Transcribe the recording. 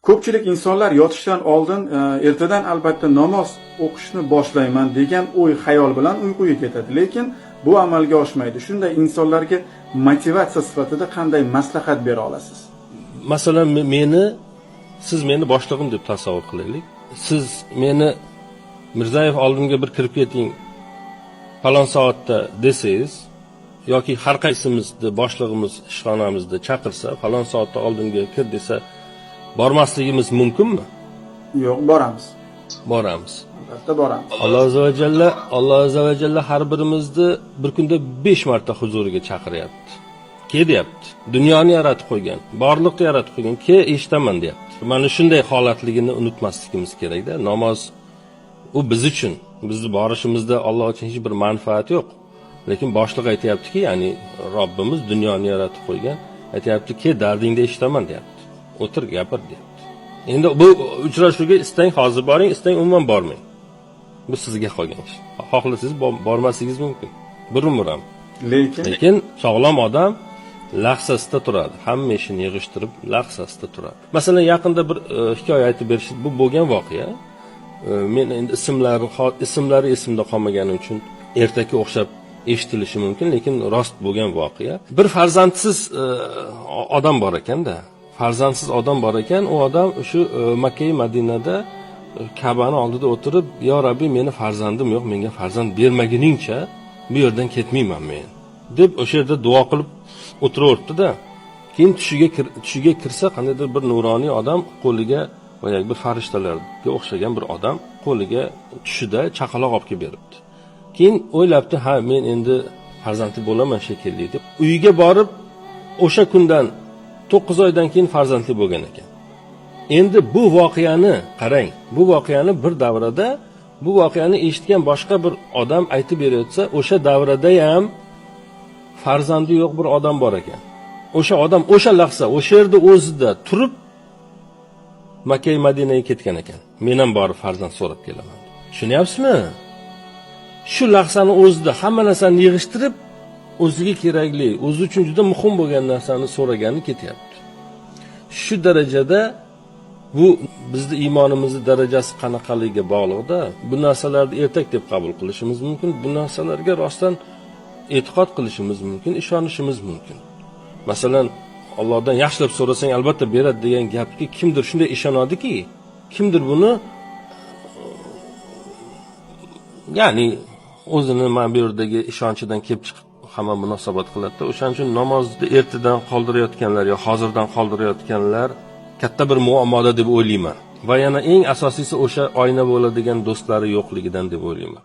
Ko'pchilik insonlar yotishdan oldin ertadan albatta namoz o'qishni boshlayman degan o'y xayol bilan uyquga ketadi. Lekin bu amalga oshmaydi. Shunday insonlarga motivatsiya sifatida qanday maslahat bera olasiz? Masalan, meni siz meni boshlig'im deb tasavvur qilaylik. Siz meni Mirzayev oldimga bir kirib keting falon soatda desangiz yoki har qaysimizni boshlig'imiz ishxonamizda chaqirsa, falon soatda oldimga kir desa, bormasligimiz mumkinmi? Yo'q, boramiz. Boramiz. Albatta boramiz. Alloh azza va jalla, Alloh azza va jalla har birimizni bir kunda 5 marta huzuriga chaqiryapti. Ke deyapti. Dunyoni yaratib qo'ygan, borliqni yaratib qo'ygan, ke eshitaman deyapti. Mana shunday holatligini unutmasligimiz kerakda. Namoz u biz uchun, bizni borishimizda Alloh uchun hech bir manfaat yo'q. Lekin boshliq aytayaptiki, ya'ni Robbimiz dunyoni yaratib qo'ygan, aytayapti, ke dardingni eshitaman deyapti. O'tir, gapir deyapti. Endi bu uchrashuvga istang hozir boring, istang umuman bormang. Bu sizga qolgan ish. Xohlasangiz bormasligingiz mumkin. Bir umr ham. Lekin sog'lom odam lahzasida turadi. Hamma ishini yig'ishtirib lahzasida turadi. Masalan, yaqinda bir hikoya aytib berish, bu bo'lgan voqea. Men endi ismlari esimda qolmagani uchun ertakka o'xshab eshitilishi mumkin, lekin rost bo'lgan voqea. Bir farzandsiz odam bor ekanda. Farzandsiz odam bor ekan, u odam shu Makka Madinada Ka'bani oldida o'tirib, "Ya Rabbi, meni farzandim yo'q, menga farzand bermaguningcha bu yerdan ketmayman men" deb o'sha yerda duo qilib o'tiraveribdi-da. Keyin tushiga kirsa, qandaydir bir nuroniy odam qo'liga, boyagi bir farishtalarga o'xshagan bir odam qo'liga tushida chaqaloq olib kelib beribdi. Keyin o'ylabdi, ha, men endi farzandli bo'laman shekilli deb. Uyiga borib, o'sha kundan 9 oydan keyin farzandli bo'lgan ekan. Endi bu voqeani qarang, bu voqeani bir davrada, bu voqeani eshitgan boshqa bir odam aytib berayotsa, o'sha davrada ham farzandi yo'q bir odam bor ekan. O'sha odam o'sha lahza, o'sha yerda o'zida turib Makka Madinaga ketgan ekan. Men ham borib farzand so'rab kelaman. Tushunyapsizmi? Shu lahzani o'zida hamma narsani yig'ishtirib, o'ziga kerakli, o'zi uchun juda muhim bo'lgan narsani so'ragani ketyapti. Shu darajada bu bizni iymonimizning darajasi qanaqaligiga bog'liqda. Bu narsalarni ertak deb qabul qilishimiz mumkin, bu narsalarga rostdan e'tiqod qilishimiz mumkin, ishonishimiz mumkin. Masalan, Allohdan yaxshilab so'rasang albatta beradi degan gapga kimdir shunday ishonadiki, kimdir buni ya'ni o'zini mana bu yerdagi ishonchidan kelib chiqib hamma munosabat qiladi. O'shaning uchun namozni ertadan qoldirayotganlar yo hozirdan qoldirayotganlar katta bir muammoda deb o'ylayman. Va yana eng asosiysi o'sha oyna bo'ladigan do'stlari yo'qligidan deb o'ylayman.